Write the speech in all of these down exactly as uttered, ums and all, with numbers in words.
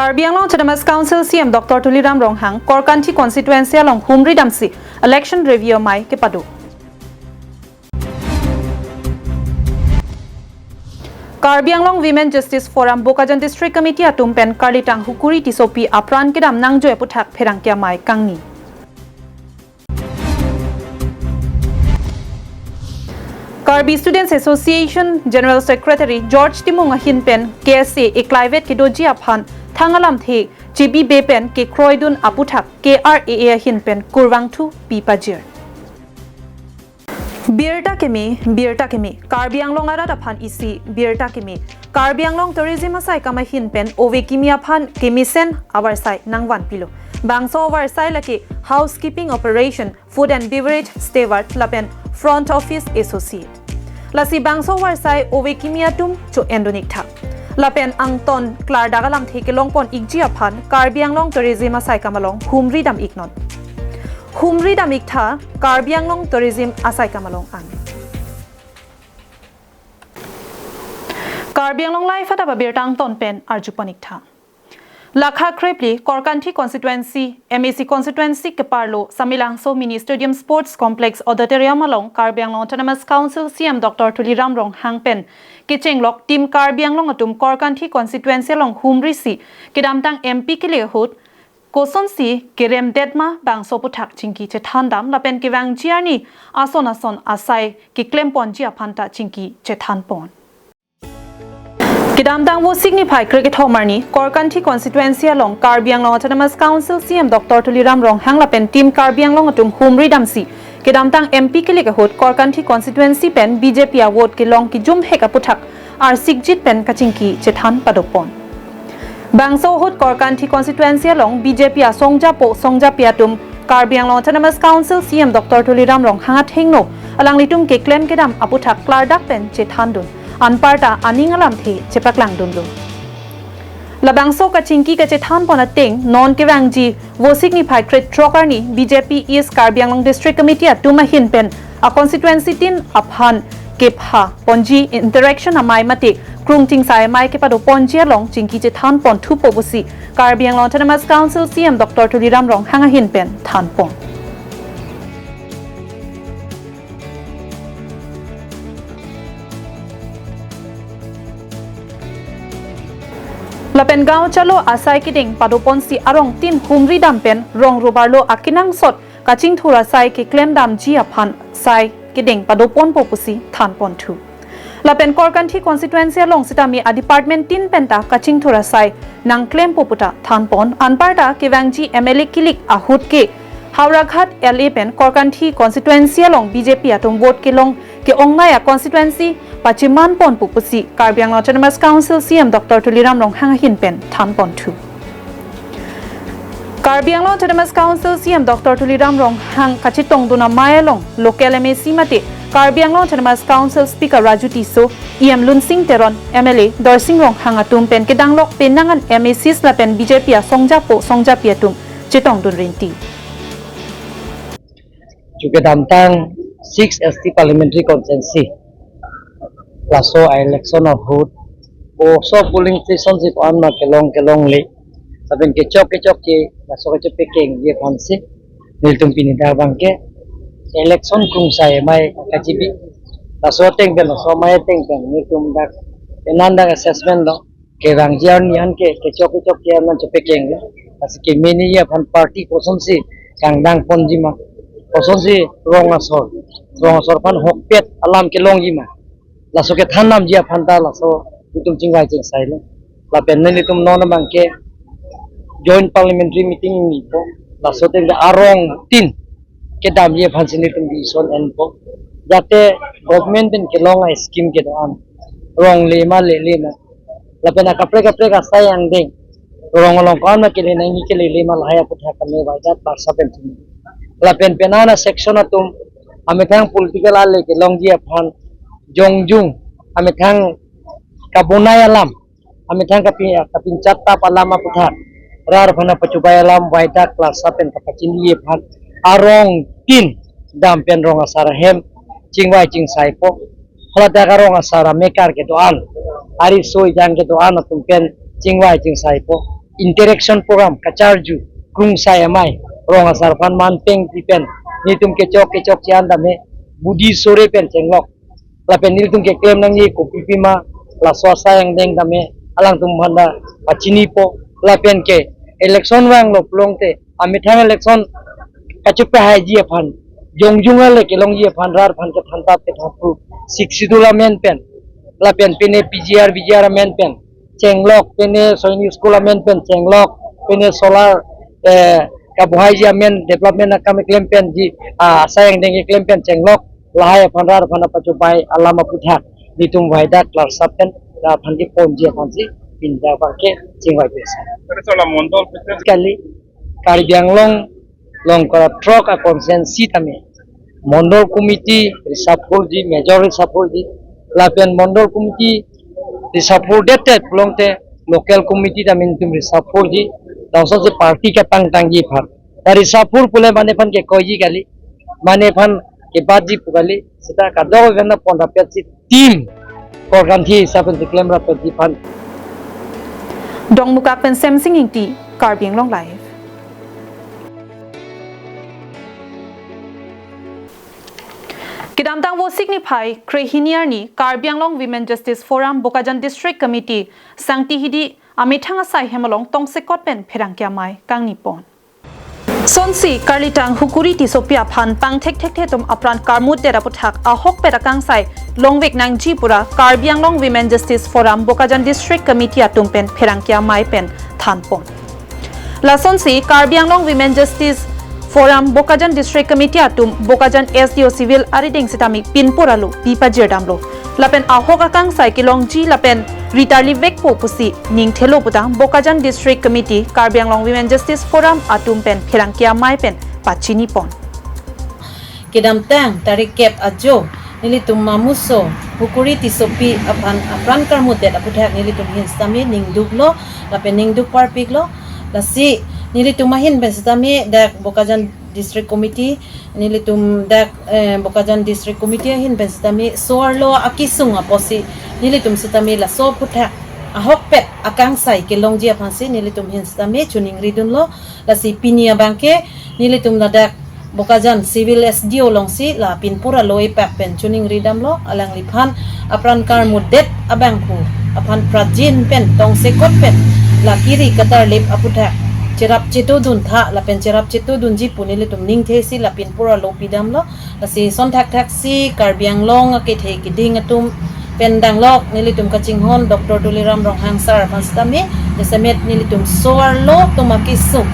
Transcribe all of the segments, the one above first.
Karbi Anglong Autonomous Council C E M Doctor Tuliram Ronghang Korkanthi constituency along humri damsi election review amei kepado. Karbi Anglong Women Justice Forum Bokajan District Committee atum pen Karlitang Hukuri Tissopi apran kedam nangjoi aputhak pherangke amei kangni. Karbi Students Association General Secretary George Timung ahin pen K S A eklaivet kedoji aphan thang alamthe chebibe pen kekroidun aputhak K R A A ahin pen kurvangthu pi pajir. Birta keme, birta keme, Karbi Anglong arat aphan isi birta keme. Karbi Anglong Tourism asaikam ahin pen ove kimi aphan kemesen avarsai nangvanpilo. Bangso avarsai lake housekeeping operation, food and beverage steward lapen front office associate. Lasi bangso avarsai ove kimi atum cho-endun iktha. Lapen angton klardak alamthe kelongpon ikji aphan Karbi Anglong Tourism asaikam along humri dam iknon. Humri dam iktha Karbi Anglong Tourism asaikam along an. Karbi Anglong Live adap abirta angton pen arjupon iktha. Lakha krephli Korkanthi constituency, M A C constituency keparlo Samelangso Mini Stadium Sports Complex Auditorium along Karbi Anglong Autonomous Council C E M Doctor Tuliram Ronghang pen kechenglok Team Karbi Anglong atum Korkanthi constituency along humrisi kedamtang M P kele ahut kosonsi keremdet ma bangso aputhak chingki chethan dam lapen kevangji arni ason ason asai keklemponji aphanta chingki chethanpon. Kedamtang Vosik niphai krekethom arni Korkanthi constituency along Karbi Anglong Autonomous Council C E M Doctor Tuliram Ronghang lapen Team Karbi Anglong atum humri damsi kedamtang M P kele ahut Korkanthi constituency pen B J P avote kelong kejumhek aputhak arsikjit pen kachingki chethan padopon. Bangso ahut Korkanthi constituency along B J P asongjapo songjapi atum Karbi Anglong Autonomous Council C E M Doctor Tuliram Ronghang athengno alanglitum keklem kedam aputhak klardak pen chethandun, anparta aning alamthe chepaklangdunlo. Labangso kachingki kachethanpon ateng non kevangji Vosik niphai krethrok arni B J P East Karbi Anglong District Committee atum ahin pen a constituency tin aphan kepha ponji interaction amei mate krung tingsai amei kepadoponji along chingki chethanpon thupo pusi Karbi Anglong Autonomous Council C E M Doctor Tuliram Ronghang ahin pen thanpon. Lapen gaon chalo asai kedeng padoponsi arong tin humri dam pen rong robarlo akenangsot kachingthur asai keklem damji aphan sai kedeng padoponpo pusi thanponthu. Lapen Korkanthi constituency along sitame a department tin penta kachingthur asai nangklempo puta thanpon, anparta kevangji M L A kilik ahut ke Howraghat L A pen Korkanthi constituency along B J P atum vote kelong ke-ongnei a constituency pachimanponpo pusi Karbi Anglong Autonomous Council C E M Doctor Tuliram Ronghang ahin pen thanponthu. Karbi Anglong Autonomous Council C E M Doctor Tuliram Ronghang kachetongdun amei along local M A C mate Karbi Anglong Autonomous Council Speaker Raju Tisso, E M Lunsing Teron, M L A Dorsing Ronghang atum pen kedanglok penang an M A Cs lapen B J P asongjapo songjapi atum chetongdun rinti. Chuke damtang six S T Parliamentary Constituency, laso a-election ahut, oso polling station si ko-an ma kelong kelongle, lapen kechok kechokche laso kachepekengji aphansi nelitum pini dak abangke election krungsai amei kachibi, laso ateng pen, laso amei ateng pen nelitum dak enan dak assessment lo. Kevangji arni an ke kechok kechokche an chepekeng, lasi kemeneji aphan party kosonsi kangdangponji ma, kosonsi rong asor, rong asor aphan hokpet alam kelongji ma, laso kethan damji aphanta laso itum chingvai chingsailo. Lapen nelitum non abangke joint parliamentary meeting ingnipo, laso ateng arong tin kedamji aphansi nelitum decision enpo. Jate government pen kelong a-scheme kedo-an, rong le ma lele ma, lapen akaprek kaprek asai angdeng, rong along ko-an ma kele nangji, kelele ma lahai aputhak kame vaidat barsa pen thumi. Lapen penang a-section atum amethang political ale kelongji aphan jongjung, amethang kabonai alam, amethang kapi-, kapinchat tap alam aputhak, rar aphan kapachubai alam vaidat barsa pen kapachiniye aphan arong tin dam pen rong asar ahem chingvai chingsaipo. Haladak arong asar amekar kedo-an, ariso ejang kedo-an atum pen chingvai chingsaipo. interaction program kacharju krungsai amei rong asar aphan manpeng pi pen nelitum kechok kechok che-an tame budi sore pen chenglok. Lapen nelitum keklem nangji kopi pima laso asai angdeng tame alangtum aphan ta pachinipo. Lapen ke election vanglo pulote amethang election kachepahaiji aphan, jongjung ale kelongji aphan rat aphan kethan tap kethan pu, Sixth Schedule amen pen, lapen pine P G R, V G R amen pen chenglok, pine Sainik School amen pen chenglok, pine solar, eh, kabuhaiji amen development akam keklem penji, ah, asai angdeng keklem pen chenglok, lahai aphan rat aphan apachobai alam aputhak nelitum vaidak klarsap pen rat aphan keponji aphansi pinda abangke chingvai pesa. Tapi soal mondol president kali Karbi Anglong along kora throk a-constituency tame mondol committee reshuffle ji, major reshuffle ji, lapen mondol committee reshuffle det det pulote local committee tame nelitum reshuffle ji, laso si party kapangtangji aphan. Ta reshuffle pule mane aphan kekoiji kali, mane aphan kebatji pu kali, seta kadokave aphan pondapet si team korkanthi sapen si klemrap pensi aphan. Dongmukak pen Semsing Ingti, Karbi Anglong Live. Kedamtang Vosik niphai krehini arni Karbi Anglong Women Justice Forum Bokajan District Committee Sangti Hidi amethang asai hem along tongsekot pen pherangke amei kangnipon. Sonsi karlitang Hukuri Tissopi aphan pangthekthekthe atum apran karmutdet aputhak ahokpet akangsai longvek nangji pura Karbi Anglong Women Justice Forum Bokajan District Committee atum pen pherangke amei pen thanpon. Lasonsi Karbi Anglong Women Justice Forum Bokajan District Committee atum Bokajan S D O Civil arideng sitame pinpur alo pi pajirdamlo. Lapen ahok akangsai kelongji lapen ritarlivekpo pusi ningthelo putang Bokajan District Committee Karbi Anglong Women Justice Forum atum pen pherangke amei pen pachinipon. Kedamtang tarik kep ajo nelitum amuso Hukuri Tissopi aphan apran karmutdet aputhak nelitum ahin sitame ningduklo lapen ningduk parpiklo. Lasi nelitum ahin pen sitame dak Bokajan District Committee, nelitum dak, eh, Bokajan District Committee ahin pen sitame so-arlo akesung apotsi nelitum sitame laso aputhak ahokpet akangsai kelongji aphansi nelitum ahin sitame choningridunlo. Lasi pini abangke nelitum ladak Bokajan Civil S D O alongsi la pinpur alo epak pen choningridamlo, alangliphan apran karmutdet abangphu aphan prajin pen tongsekot pen la kiri katarlip aputhak cherap chetudun tha lapen cherap chetudunji pu nelitum ningthesi la pinpur alo pidamlo. Lasi son thakthaksi Karbi Anglong akethe keding atum pen danglok nelitum kachinghon Doctor Tuliram Ronghang sir aphan sitame, jasemet nelitum so-arlo atum akesung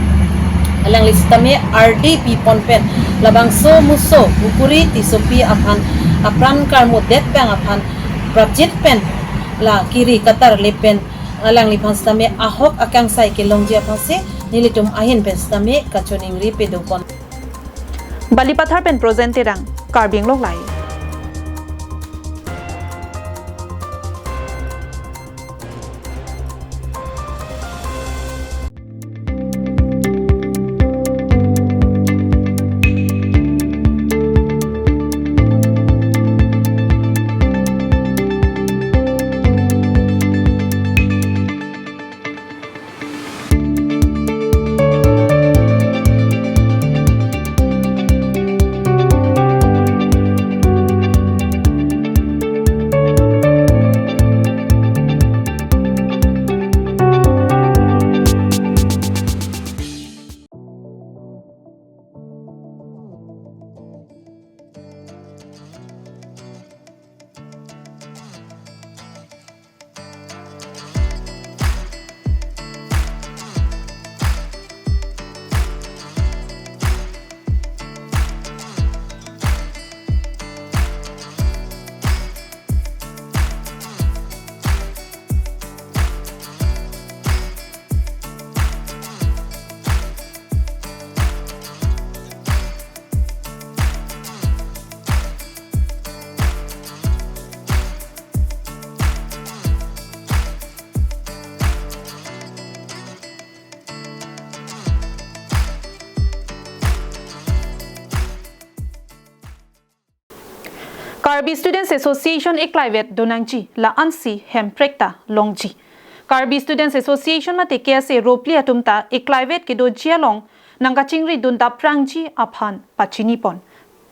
alangli sitame ardi pipon pen labangso muso Hukuri Tissopi aphan apran karmutdet abang aphan prapjit pen la kiri katarlip pen alangliphan sitame ahok akangsai kelongji aphansi nelitum ahin pen sitame kachoningri pedopon. Balipathar pen Projen Terang, Karbi Anglong Live. Karbi Students Association eklaivet donangji la-ansi hemprek ta longji. Karbi Students Association mate K S A ropli atum ta eklaivet kedoji along nangkachingri dun daprangji aphan pachini pon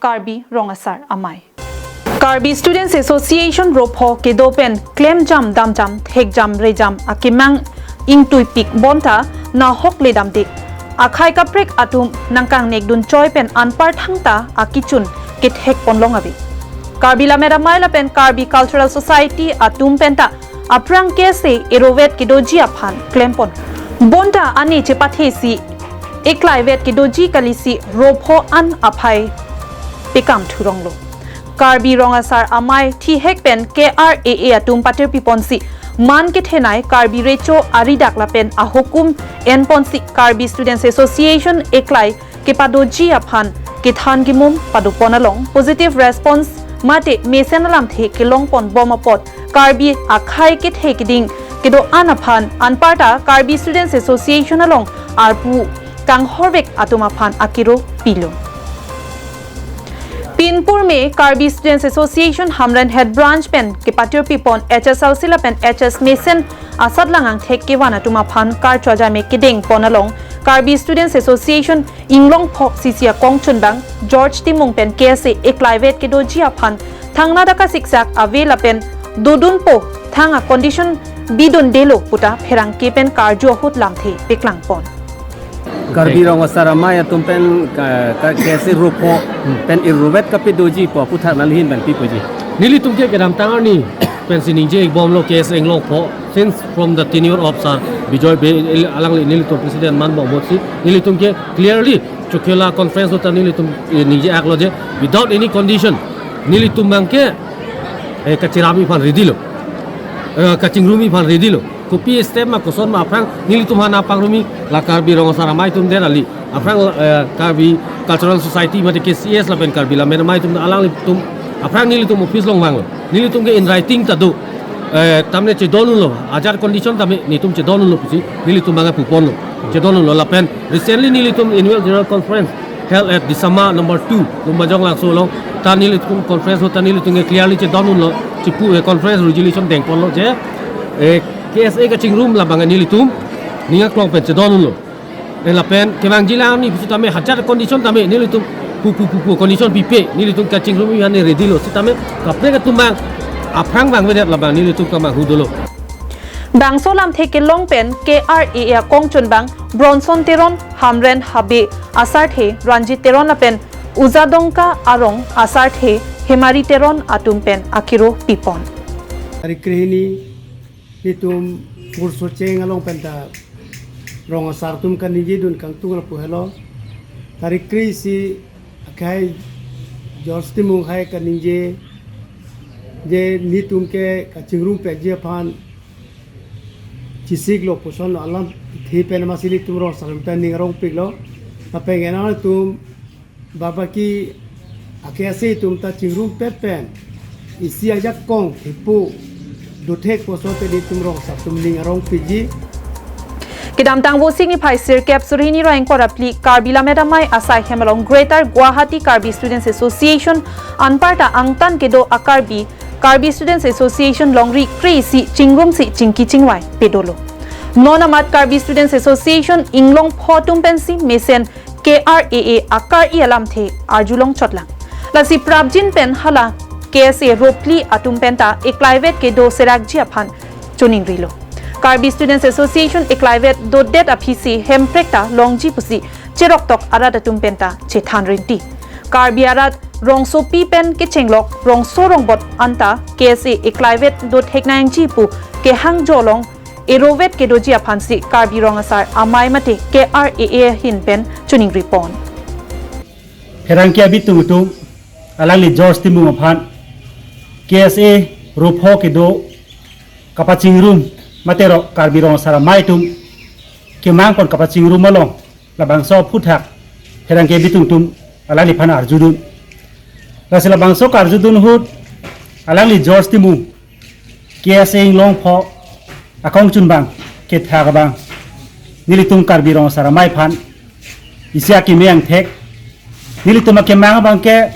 Karbi Rong Asar Amei. Karbi Students Association ropho kedo pen klemjam damjam thekjam rejam akemang ingtuipik bonta nahok ledamde akhei kaprek atum nangkangnek dun choi pen anparthangta akichun kethek ponlong ave. Karbi Lammet Amei lapen Karbi Cultural Society atum penta aphrang K S A erovet kedoji aphan klempon. Bonta ani chepathesi eklaivet kedoji kalisi ropho an aphai pekam thuronglo. Karbi Rong Asar Amei thihek pen K R A A atum patirpiponsi man kethenei Karbi Recho aridak lapen ahukum enponsi Karbi Students Association eklai kepadoji aphan kethan kemum padopon along positive response mate mesen alamthe kelongpon bom apot Karbi akhei kethe keding kedo-an aphan anparta Karbi Students Association along arpu kanghorvek atum aphan akiro pilo. Pinpur me Karbi Students Association Hamren Head Branch pen kepatirpipon H S L C lapen H S mesen asatlang angthek kevan atum aphan karcho ajame kedengpon along Karbi Students Association Inglongpho C C akongchunbang George Timung pen K S A eklaivet kedoji aphan thangnadak asiksak ave lapen dodunpo thang a condition bidundelo puta pherangke pen karju ahut lamthe peklangpon. Karbi Rong Asar Amei atum pen ka, ka K S A ropho pen erovet kapedoji pu aphuthak nanghin pen pipoji. Nelitum ke kedamtang arni pensi ningje bomlo K S A Inglongpho since from the tenure of Sir Bijoy Bey, alangli nelitum president man bom botsi nelitum ke clearly Chokihola conference ta nelitum, eh, ningje aklo je without any condition nelitum abangke, eh, kachirami aphan ready lo, eh, kachingrumi aphan ready lo. Kopi step ma koson ma aphrang nelitum aphan nangpangrumi la Karbi Rong Asar Amei atum der ali. Aphrang, eh, Karbi Cultural Society mate K C S lapen Karbi Lammet Amei atum alanglitum aphrang nelitum office along vanglo. Nelitum ke in writing ta do. Eh, tame chedondunlo. Ajat condition tame nelitum chedondunlo pusi nelitum abang puponlo. Chedondunlo lapen recently nelitum annual general conference held at Disama number two, Lumbajong Langso along. Ta nelitum conference ta nelitum ke clearly chedondunlo. Chipu, eh, conference resolution dengponlo je, eh, K S A kachingrum labang nelitum ning aklong pen chedondunlo. Eh, lapen kevangjilang ni pusitame hajat condition tame nelitum pu pu pu pu condition pipe nelitum kachingrumi aphan ready lo sitame kaprek atum abang aphrang vangvedet labang nelitum kemanghu dolo. Bangso lamthe kelong pen K R A A akongchunbang Bronson Teron, Hamren Habe asarthe Ranjit Teron lapen Ujadongka arong asarthe Hemari Teron atum pen akiro pipon. Tarik krehini nelitum Pursocheng along penta rong asar atum kaningjedun kangtung lapu helo. Tarik kre-isi akhei George Timung akhei kaningje je nelitum ke kachingrumpetji aphan chisiklo puson alamthe pen masi nelitum rong asar atum ta ning arongpiklo. Lapen nelitum Baba ke a-K S A atum ta chingrumpet pen isi ajakong hipu dothek puson te nelitum rong asar atum ning arongpikji. Kedamtang Vosik niphai sirkep suri hini ra ingkoi ra phli Karbi Lammet Amei asai hem along Greater Guwahati Karbi Students Association anparta angtan kedo a-Karbi Karbi Students Association longri kre-isi chingrumsi chingki chingvai pedolo. Non amat Karbi Students Association Inglongpho atum pensi mesen K R A A akar-i alamthe arjulong chotlang. Lasi prapjin pen hala K S A ropli atum penta eklaivet kedo serakji aphan choningrilo. Karbi Students Association eklaivet dodet aphisi hemprek ta longji pusi cheroktok arat atum penta chethan rinti. Karbi arat rongsopi pen kechenglok rongso rongbot anta K S A eklaivet dothek nangji pu kehang jolong erovet kedoji aphansi Karbi Rong Asar Amei mate K R A A ahin pen choningripon. Pherangke abitung atum alangli George Timung aphan K S A ropho kedo kapachingrum mate ro Karbi Rong Asar Amei atum kemangpon kapachingrum along labangso aphuthak pherangke abitung atum alangliphan arjudun. Lasi labangso karjudun ahut alangli George Timung K S A Inglongpho akongchunbang kethak abang nelitum Karbi Rong Asar Amei aphan isi akeme angthek nelitum akemang abangke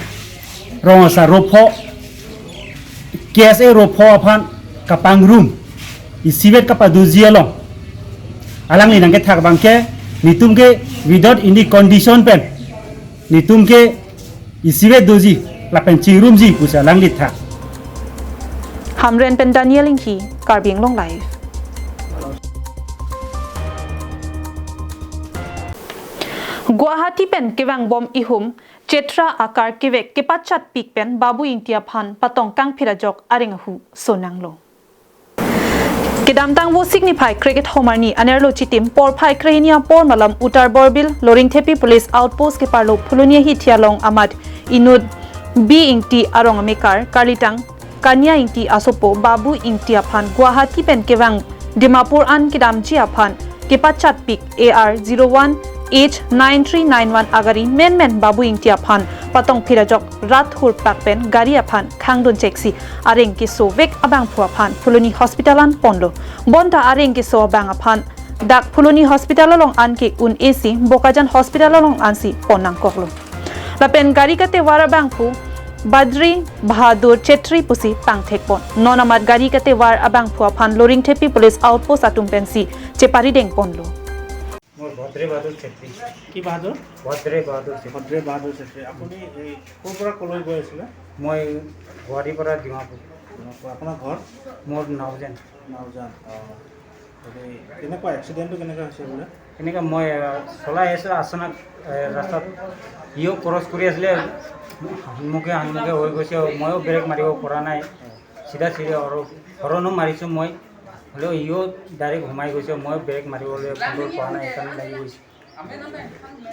rong asar ropho K S A ropho aphan kapangrum Isivet kapadoji along, alangli nangkethak abangke, netum ke without any condition pen netum ke isivet doji lapen chingrumji pusi alangli thak. Hamren pen Daniel Inghi, Karbi Anglong Live. Guwahati pen kevangbom ihum Chetra akar kevek kepachatpik pen Babu Ingti aphan patong kangphit ajok areng ahu sonanglo. Kedamtang Vosik niphai kre-kethom arni anerlo chitim porphai krehini apor malom Uttar Borbil Loringthepi Police Outpost keparlo Phuloni ahithi along amat inut B Ingti arong amekar karlitang Kanya Ingti asopo Babu Ingti aphan Guwahati pen kevang Dimapur an kedamji aphan kepachatpik A R zero one H nine three nine one agari menmen Babu Ingti aphan patongphit ajok rat hurpak pen gari aphan khangdun cheksi areng kesovek abangphu aphan Phuloni Hospital an ponlo. Bonta areng keso abang aphan dak Phuloni Hospital along an ke un-esi Bokajan Hospital along ansi pon nangkoklo. Lapen gari katevar abangphu Badri Bahadur Chetri pusi pangthekpon. Non amat gari katevar abangphu aphan Loringthepi Police Outpost atum pensi cheparideng ponlo. মোর ভদ্রে বাহাদুর ছেত্ৰী। কি বাহাদুৰ? ভদ্ৰে বাহাদুৰ ছেত্ৰী। ভদ্ৰে বাহাদুৰ ছেত্ৰী। আপুনি এই ক'ৰ পৰা ক'লৈ গৈ আছিলে? মই গুৱাহাটীৰ পৰা ডিমাপুৰ। ডিমাপুৰ। আপোনাৰ ঘৰ? মোৰ নাওজান। নাওজান। অ। হেৰি, কেনেকুৱা এক্সিডেণ্টটো কেনেকৈ হৈছে বোলে? এনেকৈ মই, আহ, চলাই আছোঁ আচানক, এ, ৰাস্তাত ইয়ো ক্ৰছ কৰি আছিলে, সন্মুখে সন্মুখে হৈ গৈছে, ময়ো ব্ৰেক মাৰিব পৰা নাই, চিধা চিধি আৰু হৰণো মাৰিছোঁ মই, হ'লেও ইয়ো ডাইৰেক্ট সোমাই গৈছে, ময়ো ব্ৰেক মাৰিবলৈ কণ্ট্ৰল কৰা নাই, সেইকাৰণে লাগি গৈছে।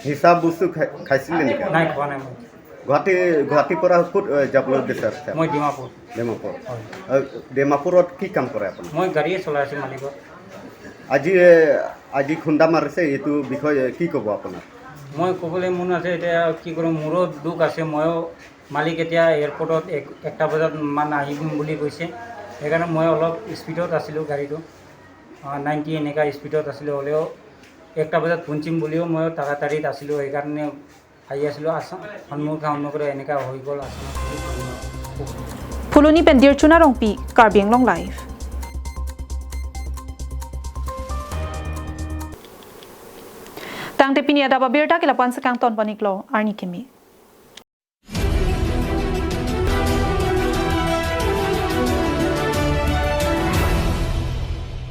নিচা বস্তু খাই-, খাইছিলে নেকি? নাই, খোৱা নাই মই। গুৱাহাটী, গুৱাহাটীৰ পৰা ক'ত, এ, যাবলৈ বিচাৰিছে? মই ডিমাপুৰ। ডিমাপুৰ। হয়। এ, ডিমাপুৰত কি কাম কৰে আপুনি? মই গাড়ীয়ে চলাই আছোঁ মালিকৰ। আজি, এ, আজি খুন্দা মাৰিছে, এইটো বিষয়ে কি ক'ব আপোনাৰ? মই ক'বলৈ মন আছে, এতিয়া কি কৰোঁ, মোৰো দুখ আছে। ময়ো মালিক এতিয়া এয়াৰপৰ্টত এক, একটা বজাত মান আহিম বুলি কৈছে, সেইকাৰণে মই অলপ স্পীডত আছিলোঁ গাড়ীটো, আ, নাইণ্টি এনেকা স্পীডত আছিলোঁ, হ'লেও একটা বজাত পহুচিম বুলিও মই তাড়াতাড়িত আছিলোঁ, সেইকাৰণে আহি আছিলোঁ। আচাম সন্মুখে সন্মুখে এনেকা হৈ গ'ল Assam. Phuloni pen Dirchuna Rongpi, Karbi Anglong Live. Tangte pini adap abirta ke lapu-an si kangton pon-iklo, arni kimi.